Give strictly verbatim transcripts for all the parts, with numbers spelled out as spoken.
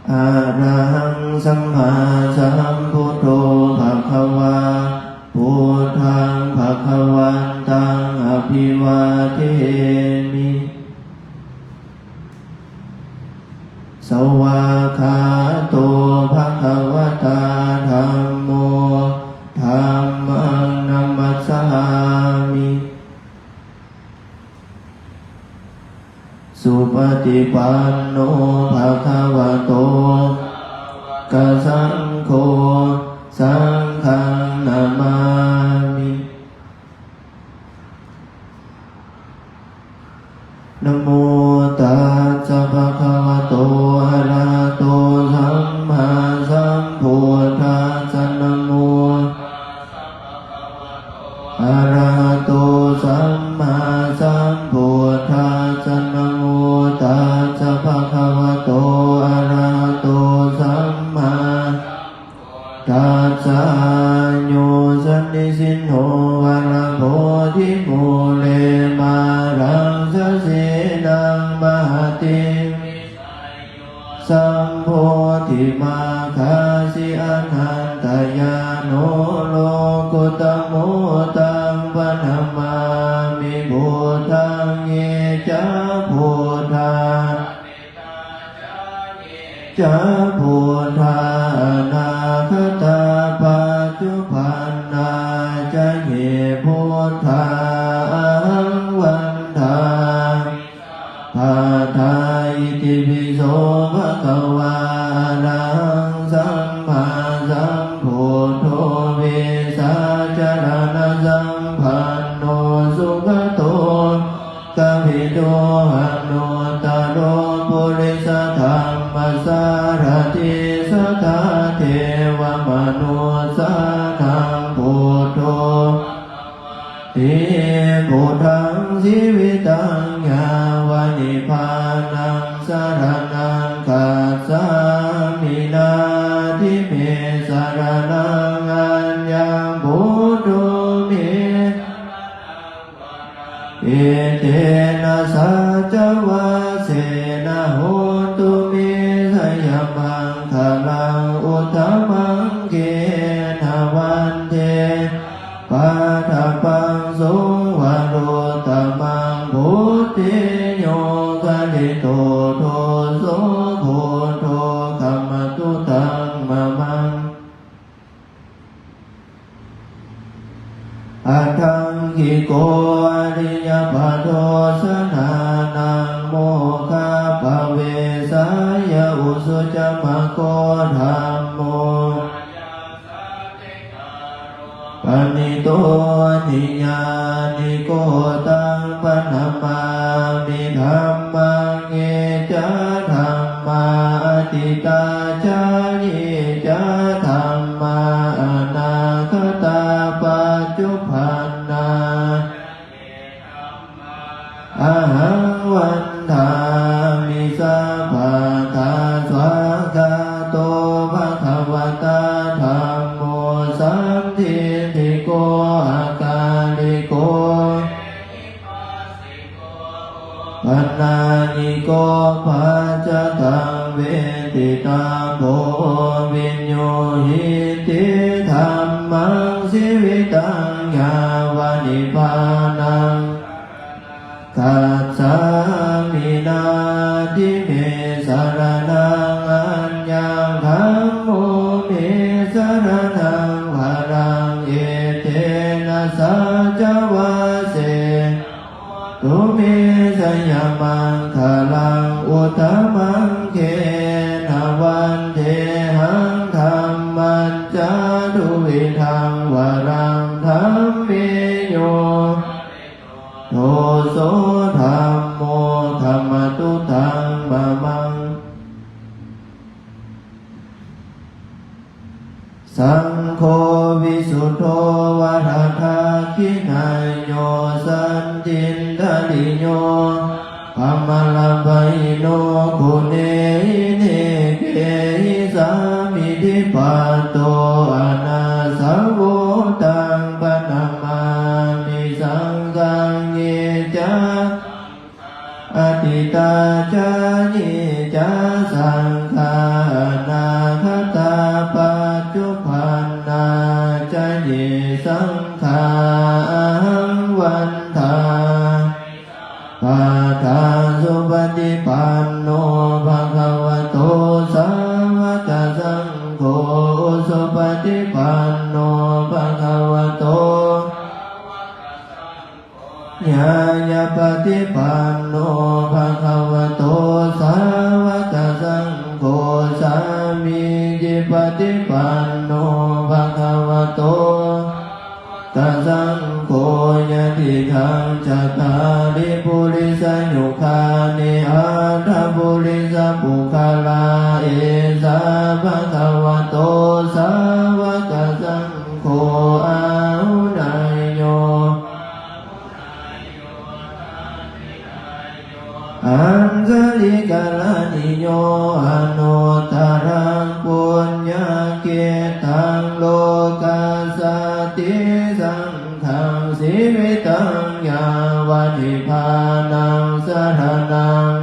Arahaṃ sammāsambuddho bhagavā, buddhaṃ bhagavantaṃ abhivādemi. Svākkhāto bhagavatā dhammo, dhammaṃ namassāmi. Supaṭipanno bhagavato sāvakasaṅgho, saṅghaṃ namāmi. Namo tassa bhagavato arahato sammāsambuddhassa. Namo arahato sammāsambuddhassa. Namo tassa bhagavato arahato sammāsambuddhassa. Yo sannisinno varabodhimūle, māraṃ sasenaṃ mahatiṃ sambodhimāgacchi, anantañāṇo lokuttamo, taṃ paṇamāmi buddhaṃ. Ye ca buddhā ca buddhā anāgatā, paccuppannā ca ye buddhā, ahaṃ vandāmi sabbadā. Itipi so bhagavā arahaṃ sammāsambuddho, vijjācaraṇasampanno sugato lokavidū, anuttaro purisadammasārathi satthā devamanussānaṃ buddho bhagavāti. Buddhaṃ jīvitaṃ yāva nibbānaṃ saraṇaṃ gacchāmi. Natthi me saraṇaṃ aññaṃ, buddho me saraṇaṃ varaṃ, etena saccavajjena hotu me jayamaṅgalaṃ. Uttamaṅgena vandehaṃ pādapaṃsuṃ varuttamaṃ, buddhe yo khalito doso, buddho khamatu taṃ mamaṃ. Aṭṭhaṅgiko ariyapatho janānaṃ, mokkhappavesāya ujū ca maggo, dhammo panito niyyāniko, taṃ paṇamāmi dhammaṃ. Ye ca dhammā atītā ca, ye ca dhammā anāgatā, paccuppannā ahaṃ vandāmi sabbadā. Svākkhāto bhagavatā dhammo, sandiṭṭhiko akāliko ehipassiko opanayiko paccattaṃ veditabbo viññūhīti. Dhammaṃ jīvitaṃ yāva nibbānaṃ saraṇaṃ gacchāmi. Natthi me saraṇaṃ aññaṃ, dhammo me saraṇaṃ varaṃ, etena saccavajjena hotu me jayamaṅgalaṃ. Uttamaṅgena vandehaṃ dhammañca duvidhaṃ varaṃ, dhamme yo khalito doso, dhammo khamatu taṃ mamaṃ. Saṅgho visuddho varadakkhiṇeyyo, santindriyo apamalapahīno, guṇehi nekehi samiddhipatto, anāsavo taṃ paṇamāmi saṅghaṃ. Ye ca atītā ca, ye ca saṅghā saṅgho, sāmīcipaṭipanno bhagavato sāvakasaṅgho, yadidaṃ cattāri purisayugāni aṭṭha purisapuggalā, esa bhagavato sāvakasaṅgho, āhuneyyo añjalikaraṇīyo, anuttaraṃ puññakkhettaṃ lokassāti. Saṅghaṃ jīvitaṃ yāva nibbānaṃ saraṇaṃ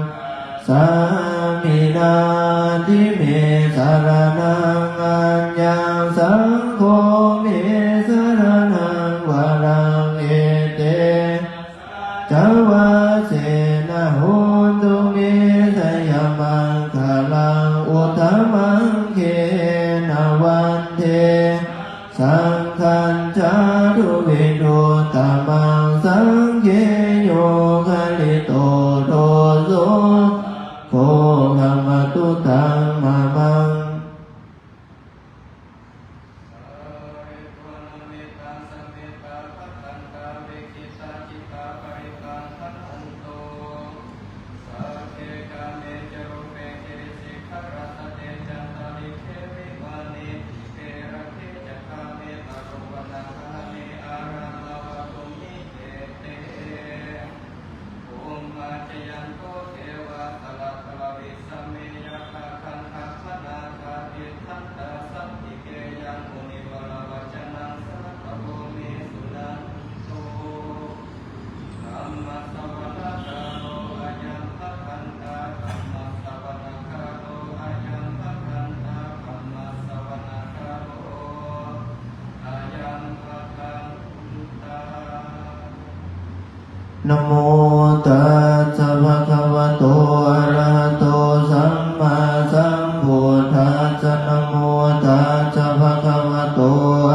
gacchāmi. Natthi me saraṇaṃ aññaṃ, saṅgho me saraṇaṃ varaṃ, etena saccavajjena hotu me jayamaṅgalaṃ. Uttamaṅgena vandehaṃ saṅghañca duvidhuttamaṃ, saṅghe yo khalito doso, saṅgho khamatu taṃ mamaṃ. Sabbe kāme ca rūpe girisikharataṭe cantalikkhe vimāne, dīpe raṭṭhe ca gāme taruvanagahane āraṃ āva bhūmi khette, bhummā cāyanto devā jalathalavisame yakkhagandhabbanāgā, tiṭṭhantā santike yaṃ munivaravacanaṃ sādhavo me suṇantu. Dhammassavanakālo ayambhadantā. Dhammassavanakālo ayambhadantā. Dhammassavanakālo ayambhadantā. Namo tassa bhagavato arahato sammāsambuddhassa. Namo tassa bhagavato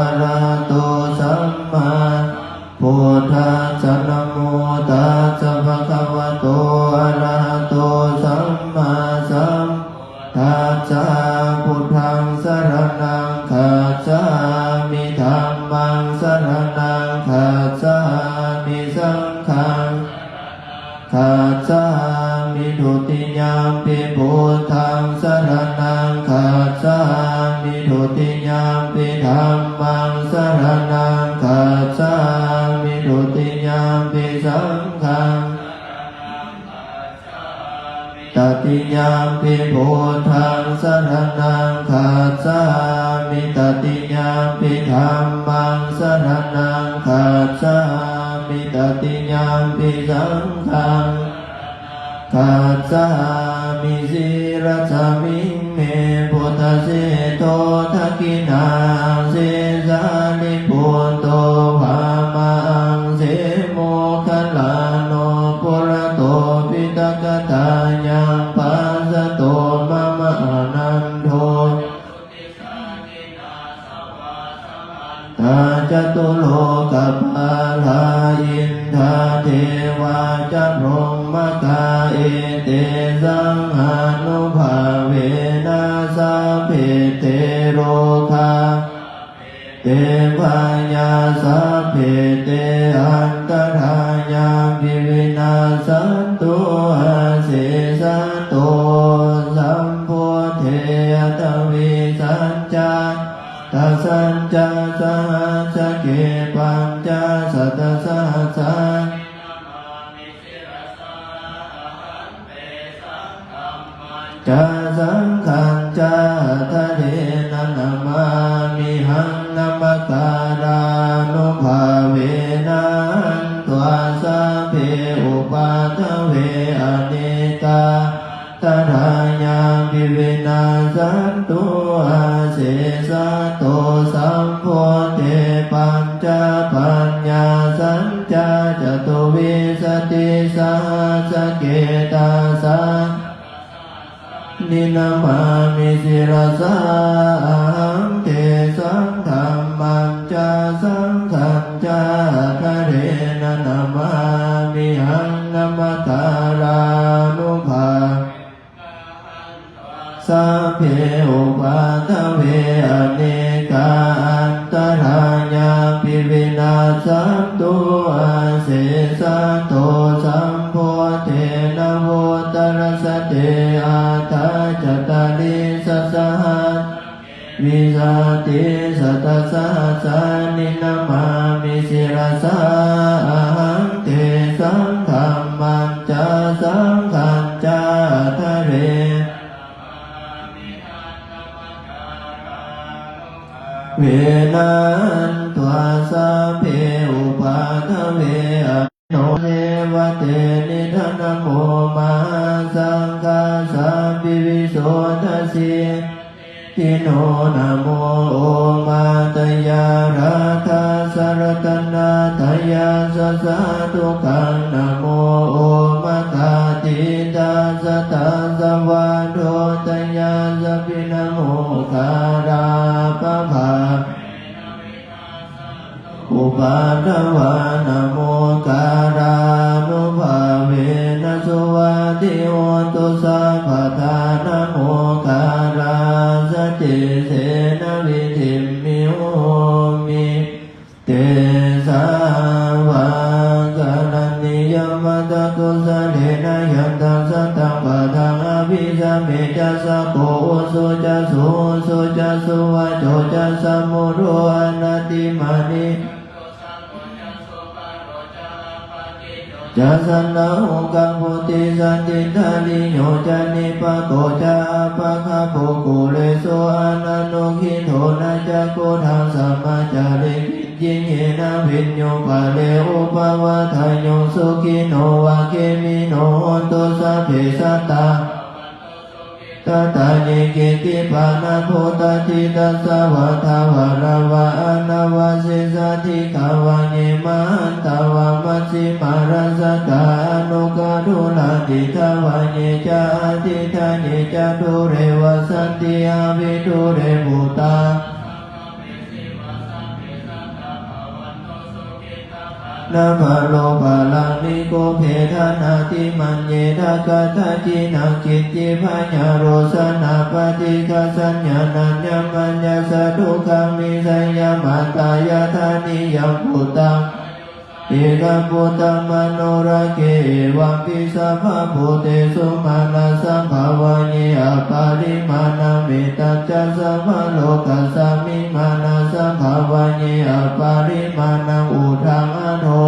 arahato sammā buddhassa. Namo tassa bhagavato arahato sammāsambuddhassa. Buddhaṃ saraṇaṃ gacchāmi. Dhammaṃ saraṇaṃ gacchāmi. Saṅghaṃ gacchāmi. Dutiyampi buddhaṃ saraṇaṃ gacchāmi. Dutiyampi dhammaṃ saraṇaṃ gacchāmi. Dutiyampi saṅghaṃ. Tatiyampi buddhaṃ saraṇaṃ gacchāmi. Tatiyampi dhammaṃ saraṇaṃ gacchāmi. Tatiyampi saṅghaṃ gacchāmi. Sīlasmiṃ me buddhaseṭṭho dakkhiṇā aṅse sāriputto vāma aṅse moggallāno purato piṭakatthayaṃ pacchato mama ānando. Catulokapālā indā devā ca bhummā kā, etesaṃ ānubhāvena sabbe te rogā, te bhayā sabbe te antarāyāpi vinassantu asesato. Sambuddhe aṭṭhavīsañca sahassake pañcasatasahassāni ca saṅghañca ādarena namāmihaṃ. Namakārānubhāvena hantvā sabbe upaddave anekā antarāyāpi vinassantu asesato. Sambuddhe pañcapaññāsañca catuvīsatisahassake dasasatasahassāni namāmi sirasā ahaṃ. Tesaṃ dhammañca saṅghañca ādarena namāmihaṃ. Namakārānubhāvena hantvā sabbe upaddave anekā antarāyāpi vinassantu asesato. Sambuddhe navuttarasate aṭṭhacattāḷīsasahassake vīsatisatasahassāni namāmi sirasā ahaṃ. Tesaṃ dhammañca saṅghañca ādarena hantvā sabbe upaddave. Āyuno ceva tenidha namo mahāsaṅghassāpi visuddhasīladiṭṭhino. Namo omātyāraddhassa ratanattayassa sādhukaṃ. Namo omakātītassa tassa vatthuttayassapi. Namokārappabhāvena upaddavā namokārānubhāvena suvatthi hotu sabbadā. Namokārassa tejena vidhimhi homi tejavā. Karaṇīyamatthakusalena yantaṃ santaṃ padaṃ abhisamecca sakko ujū ca suhujū ca suvaco cassa mudu anatimānī ca sallahukavutti santindriyo ca nipako ca appagabbho kulesu ananugiddho. Na ca khuddaṃ samācare kiñci yena viññū pare upavadeyyuṃ. Sukhino vā khemino hontu sabbe sattā ttā. Ye keci pāṇabhūtatthi tasā vā thāvarā vā anavasesā, dīghā vā ye mahantā vā majjhimā rassakā aṇukathūlā, diṭṭhā vā ye ca adiṭṭhā ye ca dūre vasanti avidūre, bhūtā na paro paraṃ nikubbetha nātimaññetha katthaci naṃ kiñci. Byārosanā paṭighasaññā nāññamaññassa dukkhamiccheyya. Mātā yathā niyaṃ puttaṃ manupādayeyyathāputtamanurakkhe, evampi sabbabhūtesu mānasambhāvaye aparimāṇaṃ. Mettañca sabbalokasmiṃ mānasambhāvaye aparimāṇaṃ, uddhaṃ adho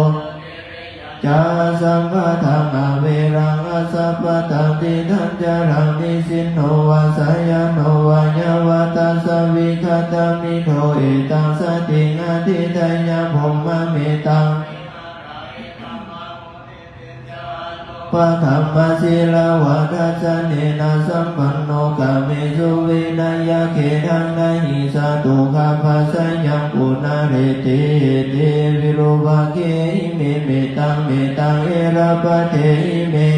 ca asambādhaṃ averaṃ asapattaṃ. Tiṭṭhañcaraṃ nisinno vā sayāno vā yāvatassa vigatamiddho, etaṃ satiṃ adhiṭṭheyya brahmametaṃ pakamma. Sīlavā dassanena sampanno, kāmesu vineyya gedhaṃ, na hi jātu gabbhaseyyaṃ punaretīti. Virūpakkhehi me mettaṃ, mettaṃ erāpathehi me,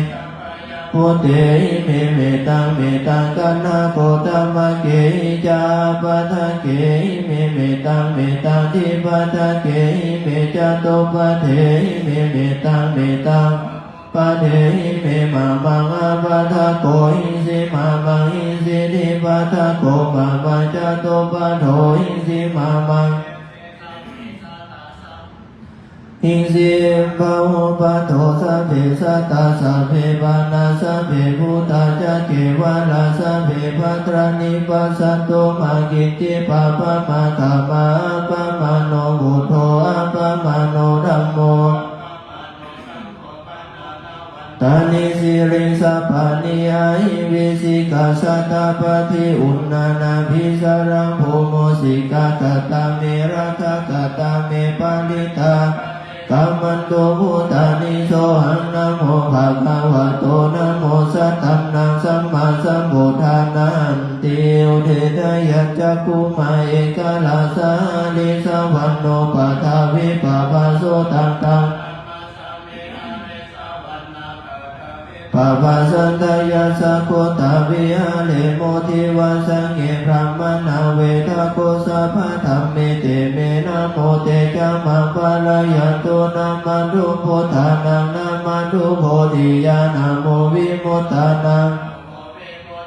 bhūtehi me mettaṃ, mettaṃ kaṇhagotamakkehi ca, apādakehi me mettaṃ, mettaṃ dvipadakehi me, catuppādehi me mettaṃ, mettaṃ pādehi me. Mā maṃ apādako hiṃsi, mā maṃ hiṃsi dvipadako, mā maṃ catuppādo hiṃsi, mā maṃ hiṃsi bahupādo. Sabbe sattā sabbe pāṇā sabbe bhūtā ca kevalā, sabbe bhadrani passantu, mā kiñci pāpam āgammā. Appamāṇo buddho, appamāṇo dhammo, tāni siriṃsapāni ahi vicchikā satapadī uṇṇānābhī sarabū mūsikā. Katā me rakkhā, katā me parittā, rakkhantu bhūtāni. Sohaṃ namo bhagavato, namo sattannaṃ sammāsambuddhānanti. Udetayañcakkhumā ekarājā harissavaṇṇo paṭhavippabhāso, taṃ taṃ pabhāsanteyya sakuttā viharemu. Divā saṅghe brāhmaṇā vedago sabbadhamme, te me namo te ca maṃ pālayantu. Namatthu buddhānaṃ, namatthu bodhiyā, namo vimuttānaṃ,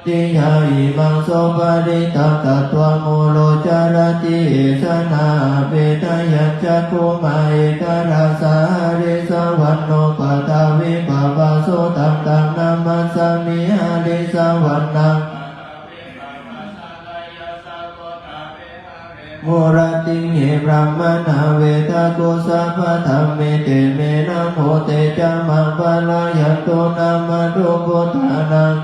Imaṃ so parittaṃ katvā moro carati esanā. Apetayañcakkhumā ekarājā harissavaṇṇo paṭhavippabhāso taṃ taṃ namassāmi harissavaṇṇaṃ. Mūlattiṃ ye brāhmaṇā vedagū sabbadhamme te me namo te ca maṃ pālayantu. Namatthu buddhānaṃ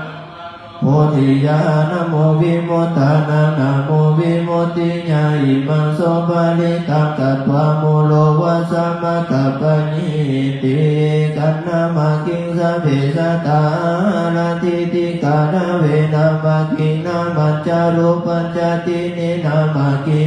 bodhiyā namo vimuttānaṃ namo vimuttiyā. Imaṃ so parittaṃ katvā moro vāsamakappayīti. Khaṇṇamākiṃ sabbe sattā ārātitikā dve nāmakī nāmañca rūpañca dīhi nāmakī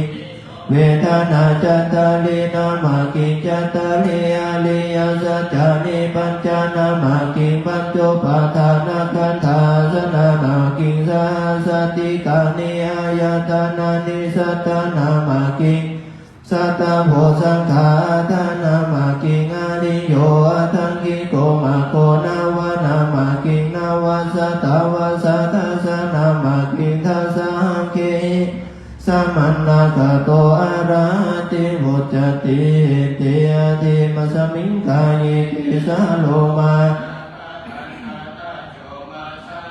vedanā cattāri nāmakī cattāri ariyasaccāni pañca nāmakī pañcupādānakkhandhā aṭṭha nāmakī sahassātikāni āyatanāni satta nāmakī sattabhojaṅgā aṭṭha nāmakī ariyo aṭṭhaṅgiko maggo nava nāmakī navasatavassā dasa nāmakī dasahakehi samannāgato arahati vuccati. Te adhimasmiṃ kāye kesā lomā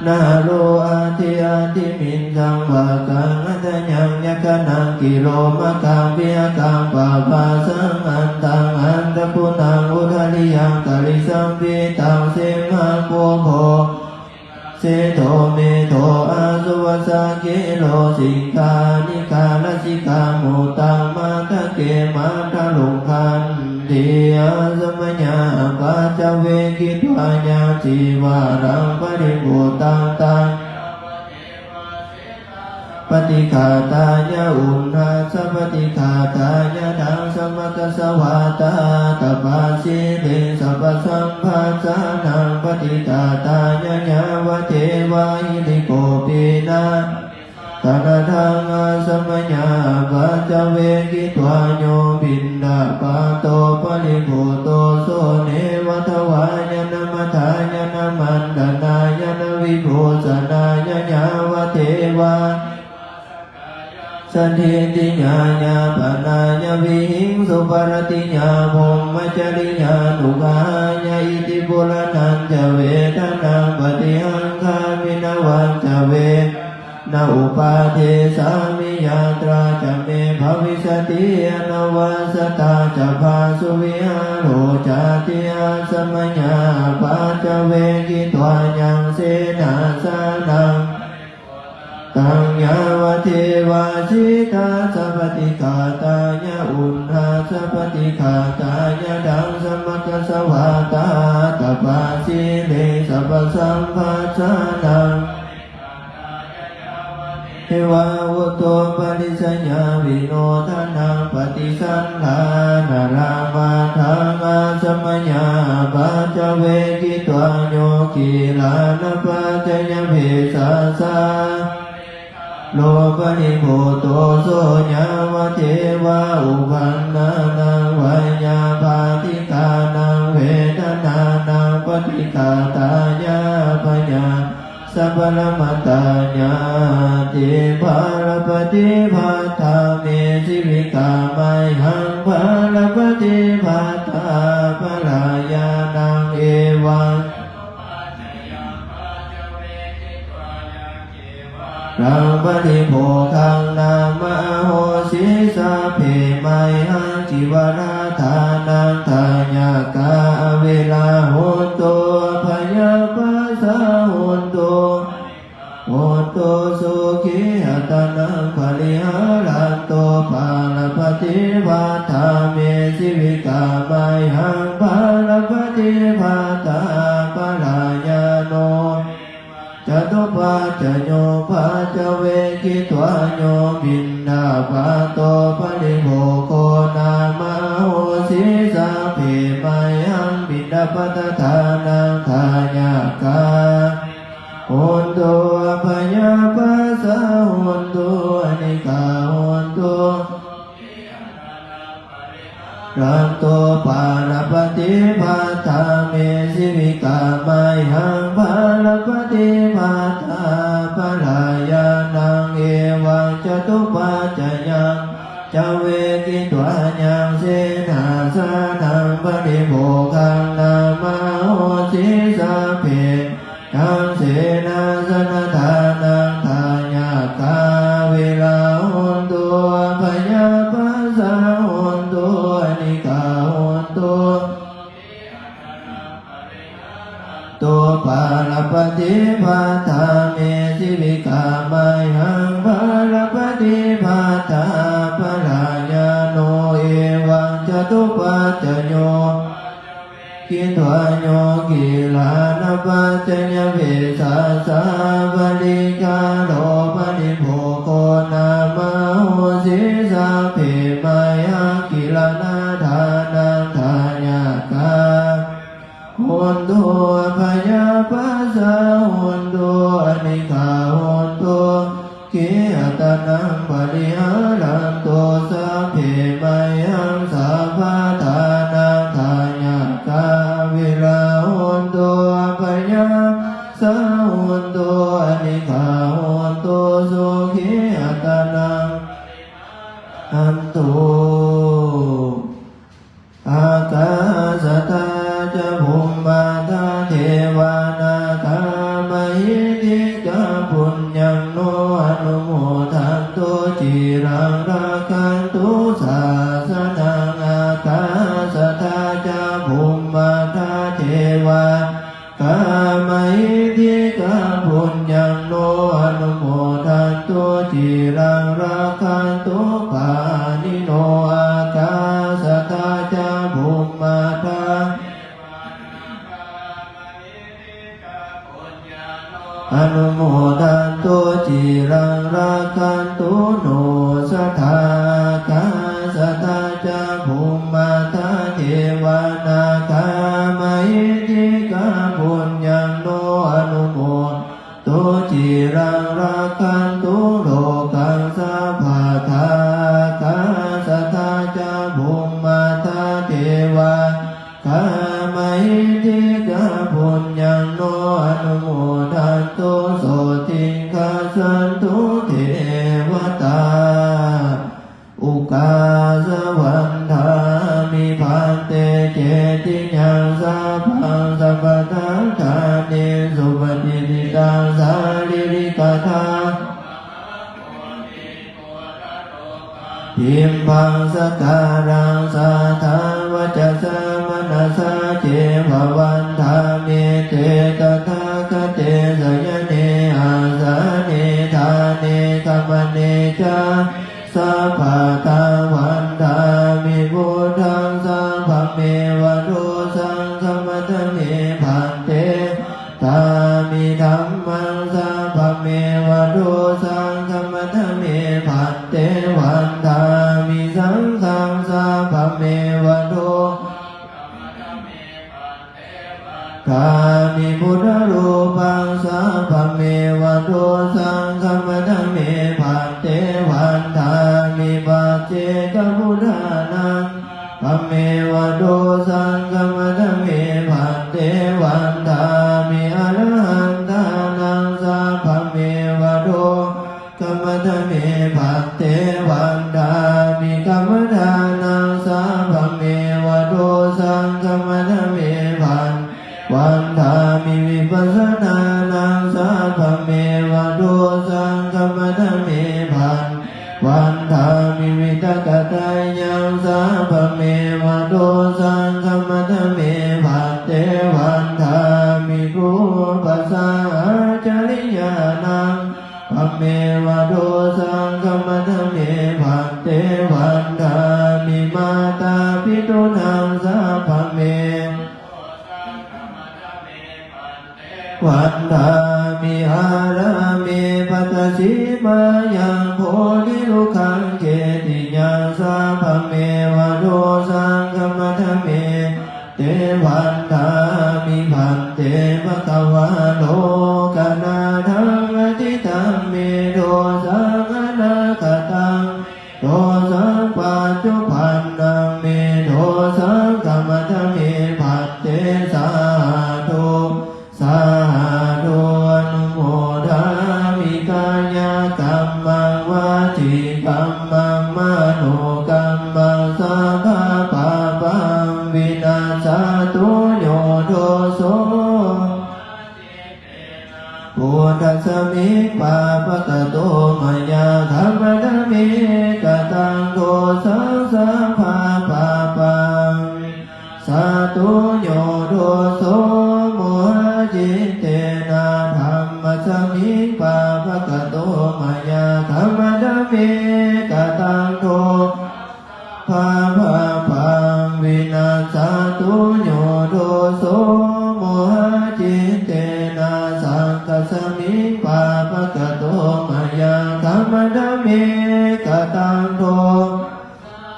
nahārū adhi adhimissaṃ vācāhaññaṃ yaghanaṃ kilomakaṃ pihakaṃ pabhāsaṃ antaṃ andagūnaṃ udariyaṃ karīsaṃ pittaṃ semhaṃ pubbo sedo medo asavassa khero siṅghāṇikā lasikā muttaṃ matthake matthaluṅganti. Asamayā apaccavekkhitvā yaṃ cīvaraṃ paribhuttaṃ taṃ paṭighātāya uṇhassa paṭighātāya daṃsamakasavātātapasiriṃ sabbasamphassānaṃ paṭighātāya yāvadeva hirikopinapaṭikatthaṃ. Asamayā apaccavekkhitvā yo piṇḍapāto paribhutto so neva davāya na madāya na maṇḍanāya na vibhūsanāya yāvadeva saṇṭhitiyā yāpanāya vihiṃsuparatiyā brahmacariyānuggahāya iti purāṇañca vedanaṃ paṭihaṅkhāmi navañca verana uppādessāmi yātrā ca me bhavissati anavajjatā ca phāsuvihāro cāti. Asamayā apaccavekkhitvā yaṃ senāsanaṃ taṃ yāvadeva sītassa paṭighātāya uṇhassa paṭighātāya daṃsamakasavātātapasiriṃ sabbasamphassānaṃ eva uttupparissayavinodanaṃ paṭisallānarāmatthaṃ. Asamayā apaccavekkhitvā yo gilānapaccayabhesajjā lo paribhutto so yāvadeva uppannānaṃ veyyābādhikānaṃ vedanānaṃ paṭighātāya āpayāsaparamattāyāti. Balappaṭibhaṭṭhā me jīvikā mayhaṃ balappaṭibhaṭṭhā palāyānaṃ evaṃ raṃ paribhogaṃ nāma ahosi sabbe mayhaṃ cīvaraṃ dānaṃ dāyakā averā hontu abyāpajjhā hontu hontu sukhī attānaṃ pariharantu. Balappaṭibhaṭṭhā me jīvikā mayhaṃ balappaṭibhaṭṭhā palāyāno catupaccayopaccavekkhitvā yo piṇḍapāto paribhogo nāma ahosi sabbe mayhaṃ piṇḍapātadānaṃ dāyakā hontu abyāpajjhā hontu anīghā hontu rantu. Balappaṭibhaṭṭhā me jīvikā mayhaṃ balappaṭibhaṭṭhā palā catupaccayaṃ pañcavekkhitvayaṃ senāsanaṃ paribhogaṃ nāmahosi sabbe mayaṃ senāsanadānaṃ. Daññakā verā hontu, abyāpajjhā hontu, anīghā hontu, tu balappaṭibāhā me jīvitā mayaṃ balappaṭibāhā. Parāyano evaṃ catupaccayo pañcavekkhitvayo gilānapaccayabhesajjaparikkhāro paribhogo nāmahosi sabbe mayaṃ gilānadānaṃ. Daññakā hontu, abyāpajjhā hontu, anīghā hontu, sukhī attānaṃ pariharantu, sabbe mayaṃ sabbadānaṃ. Daññakā verā hontu, abyāpajjhā hontu, anīghā hontu, sukhī attānaṃ pariharantu. Ākāsaṭṭhā ca bhummaṭṭhā devā nāgā mahiddhikā puññaṃ no anumodantu ciraṃ rakkhantu sāsanaṃ. Ākāsaṭṭhā ca bhummaṭṭhā devā nāgā mahiddhikā puññaṃ no anumodantu ciraṃ rakkhantu pāṇino. Ākāsaṭṭhā ca bhummaṭṭhā anumodantu ciraṃ rakkhantu no sadā. Ākāsaṭṭhā ca bhummaṭṭhā devā nāgā mahiddhikā puññaṃ no anumodantu ciraṃ rakkhantu lokaṃ sabbadā. Ākāsaṭṭhā ca bhummaṭṭhā devā nāgā mahiddhikā puññaṃ no anumodantu sotthiṃ gacchantu devatā. Ukāsa vandāmi bhante cetiyaṃ sabbaṃ sabbaṭṭhānesu patiṭṭhitaṃ sārīrikadhātu bhimmam sakalaṃ sadā vacasā manasā ceva vandāmete tathāgate sayane āsane ṭhāne gamane cāpi sabbadā. Vandāmi buddhaṃ sabbameva dosaṃ khamatha me bhante. Vandāmi dhammaṃ sabbameva dosaṃ khamatha me bhante. Vandāmi saṅghaṃ sabbameva dosaṃ vandāmi buddharūpaṃ sabbameva dosaṃ khamatha me bhante. Vandāmi paccekabuddhānaṃ sabbameva dosaṃ khamatha me bhante. Vandāmi arahantānaṃ sabbameva dosaṃ khamatha me bhante. Vandāmi kammandānaṃ sabbameva dosaṃ khamatha me bhante. Vandāmi vipassanānaṃ sabbameva dosaṃ khamatha me bhante. Vandāmi vitakkacayyaṃ sabbameva dosaṃ khamatha me bhante. Vandāmi gurūpasa ācariyānaṃ sabbameva dosaṃ khamatha me bhante. Vandāmi mātāpitūnaṃ sabbameva vandāmi ārāme paṭhasemayyaṃ bodhirukkhaṃ cetiyaṃ sabbameva dosaṃ khamatha me bhante. Vandāmi bhante bhagavā lokanatham atītaṃ me dosaṃ anāgataṃ dosaṃ paccuppannaṃ me dosaṃ khamatha me bhante. Sādhu sādhu anumodāmi kāyakammaṃ vācīkammaṃ manokammaṃ sabbapāpaṃ vinassatu, yo doso buddhasmiṃ pāpakato mayā khamatha me kataṃ dosaṃ sabbapāpaṃ vinassatu, yo doso mohacittena dhammasmiṃ pāpakato mayā khamatha me kataṃ dosaṃ sabbapāpaṃ vinassatu, yo doso mohacittena saṅghasmiṃ pāpakato mayā khamatha me kataṃ dosaṃ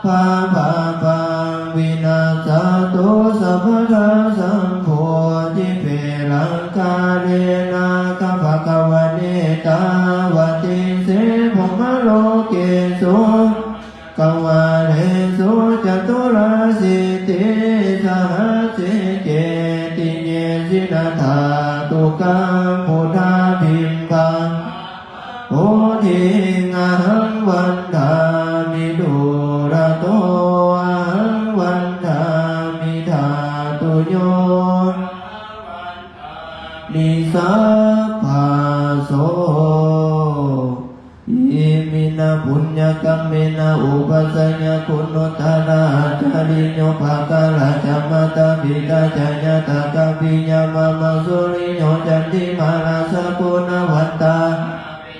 sabbapāpaṃ vinassatu sabbadā. Sambodhiparikkhāre nāgabhaggavane tāvatiṃse brahmaloke sukhaṃ kavāresu caturāsītisahassi cetiye jinadhātukaṃ buddhabimbaṃ bodhiṃ ahaṃ vandāmi dūrato ahaṃ vandāmi dhātuyo nisabbaso. Iminā puññakammena upajjhāyā guṇuttarā ācariyūpakārā ca mātā pitā ca ñātakā piyā mamaṃ suriyo candimā rājā guṇavantā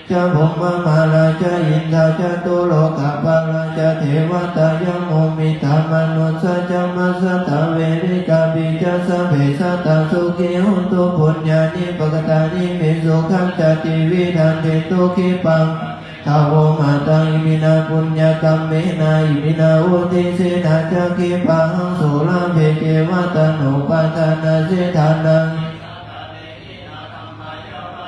ca brahmamārā ca indā ca catulokapālā ca devatā yamo mittā manussā ca majjhattā verikāpi ca sabbe sattā sukhī hontu puññāni pakatāni me sukhañca tividhaṃ dentu khippaṃ pāpetha vo mataṃ. Iminā puññakammena iminā uddisena ca khippāhaṃ sulabhe ceva taṇhupādānachedanaṃ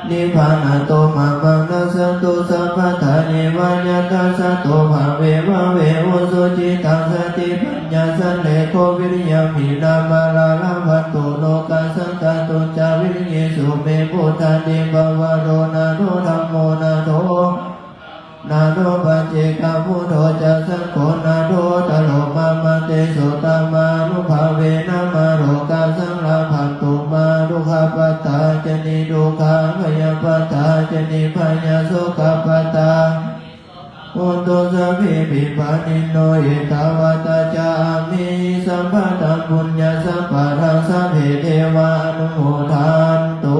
nibbānato mamaṃ nassantu sabbadā yeva yattha jāto bhave bhave ujucittaṃ satipaññā sallekho viriyamhinā mārā labhantu nokāsaṃ kātuñca viriyesu me. Buddhādhipavaro nātho dhammo nātho nātho paccekabuddho ca saṅgho nāthottaro mamaṃ tesottamānubhāvena mārokāsaṃ labhantu mā dukkhappattā ca niddukkhā bhayappattā ca nibbhayā sokappattā hontu sabbepi pāṇino. Ettāvatā ca amhehi sambhataṃ puññasampadaṃ sabbe devānumodantu.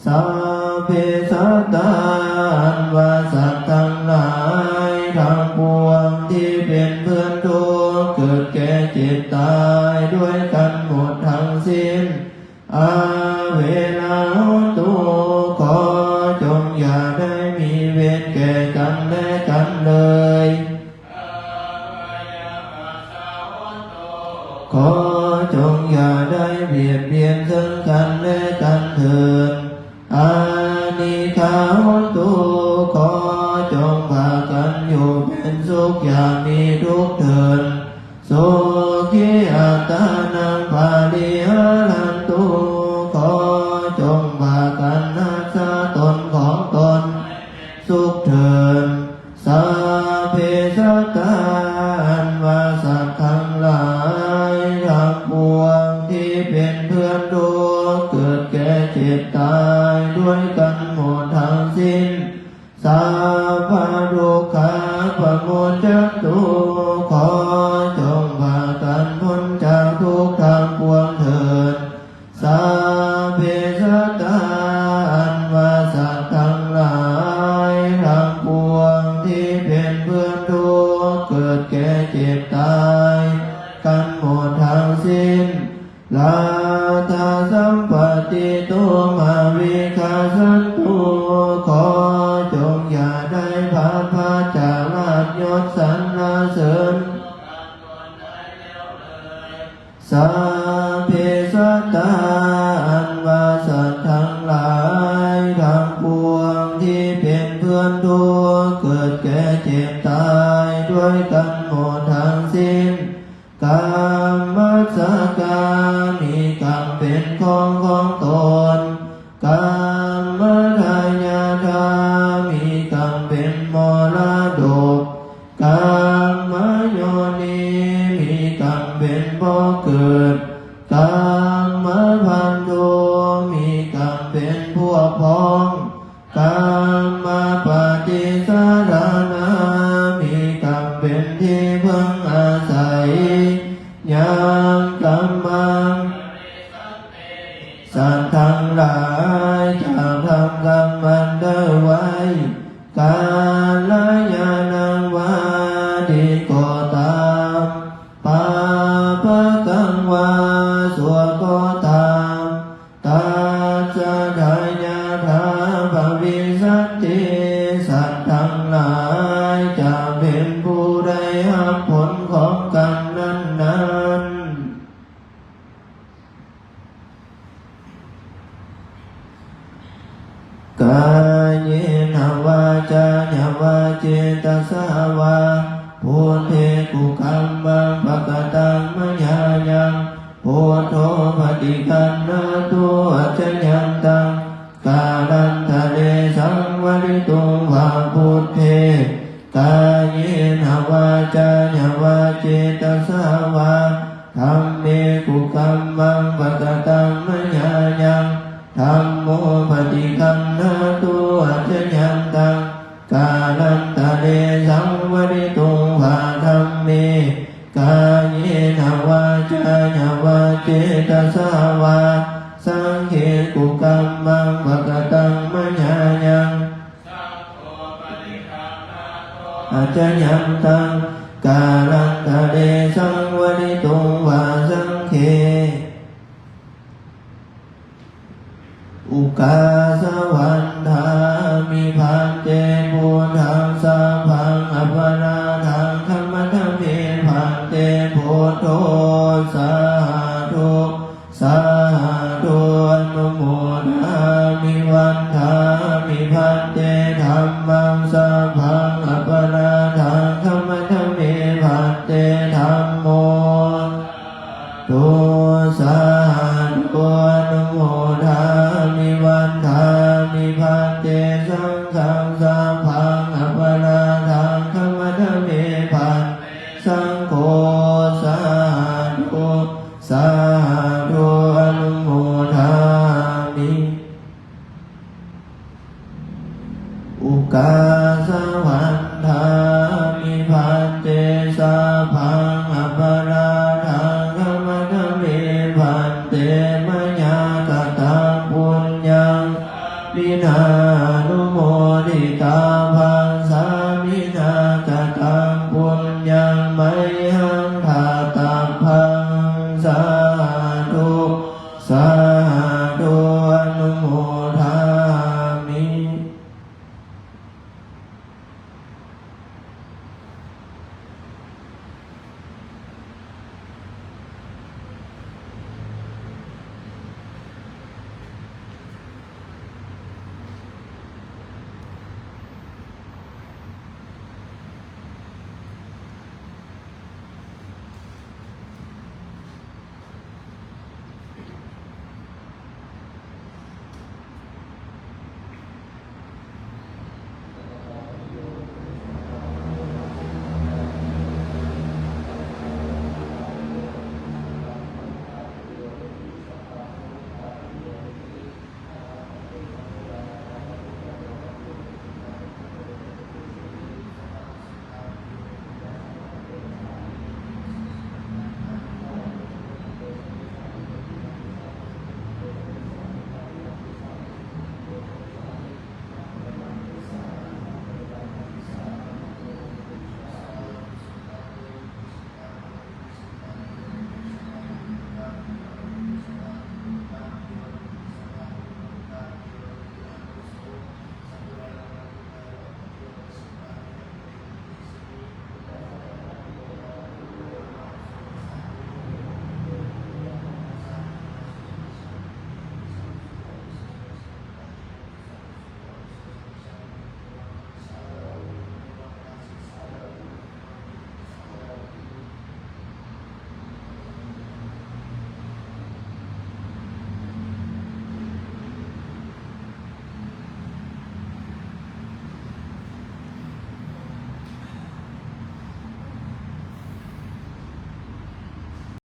Sabbe sattā อันว่าสัตว์ทั้งหลายทั้งปวงที่เป็นเพื่อนทุกข์เกิดแก่เจ็บตายด้วยกันหมดทั้งสิ้น averā hontu ขอจงอย่าได้มีเวรแก่กันและกันเลย ขอจงอย่าได้เบียดเบียนซึ่งกันและกันเถิด anīghā hontu ขอจงพากันอยู่เป็นสุขอย่ามีทุกข์เถิด sukhī attānaṃ pariharantu ขอจงพากันรักษาตนของตน สุขเถิด sabbe sattā อันว่าสัตว์ทั้งหลายทั้งปวงที่เป็นเพื่อนทุกข์เกิดแก่เจ็บตายด้วยกันหมดทั้งสิ้น sabbadukkhā pamuccantu ขอจงพากันพ้นจากทุกข์ทั้งปวงเถิด sabbe sattā อันว่าสัตว์ทั้งหลายทั้งปวงที่เป็นเพื่อนทุกข์เกิดแก่เจ็บตายกันหมดทั้งสิ้น laddhasampattito mā vigacchantu ขอจงอย่าได้พลัดพรากจากลาภยศสรรเสริญ sabbe sattā อันว่าสัตว์ทั้งหลายทั้งปวงที่เป็นเพื่อนทุกข์เกิดแก่เจ็บตายด้วยกันหมดทั้งสิ้น kammassakā มีกรรมเป็นของของตน kammadāyādā มีกรรมเป็น มรดก กรรมโยนิ มีกรรมเป็นบ่อเกิด กรรมบันโด มีกรรมเป็นพวกพ้อง กรรมปฏิสารณา มีกรรมเป็นที่พึ่งอาศัย ยังกัมมัง สัตว์ทั้งหลายจะทำกรรมอันได้ไว้ กาลยานังวา ดีก็ตาม ปาปะกังวา ชั่วก็ตาม ตัสสะทายาถา ภวิสสัตติ สัตว์ทั้งหลายจะเป็นผู้ได้รับผลของกรรมนั้นๆ กายเยนะวาจายะวาเจตสา วา พุทเท กุกัมมัง ปะกะตัง มะยายัง พุทโธ ปะฏิคันหาตุ อัจจยันตัง กาลันตะเร สังวะริตุง วา พุทเท กายเยนะวาจายะวาเจตสา วา ธัมเม กุกัมมัง ปะกะตัง มะยายัง ธัมโม ปะฏิคันหาตุ อัจจยันตัง กาลันตะเร สังวะริตุง วา ธัมเม กายเยนะวาจายะวาเจตสา วา สังเฆ กุกัมมัง ปะกะตัง มะยายัง อัจจยันตัง กาลันตะเร สังวะริตุง วา สังเฆ Ukāsa vandāmi bhante buddhaṃ, sabbaṃ aparādhaṃ khamatha me bhante. Buddho sādhu sādhu anumodāmi. Vandāmi bhante dhammaṃ, sabbaṃ aparādhaṃ khamatha me bhante. Dhammo sādhu sādhu anumodāmi. Vandāmi bhante saṅghaṃ, sabbaṃ aparādhaṃ khamatha me bhante. Saṅgho sādhu sādhu anumodāmi. Ukāsa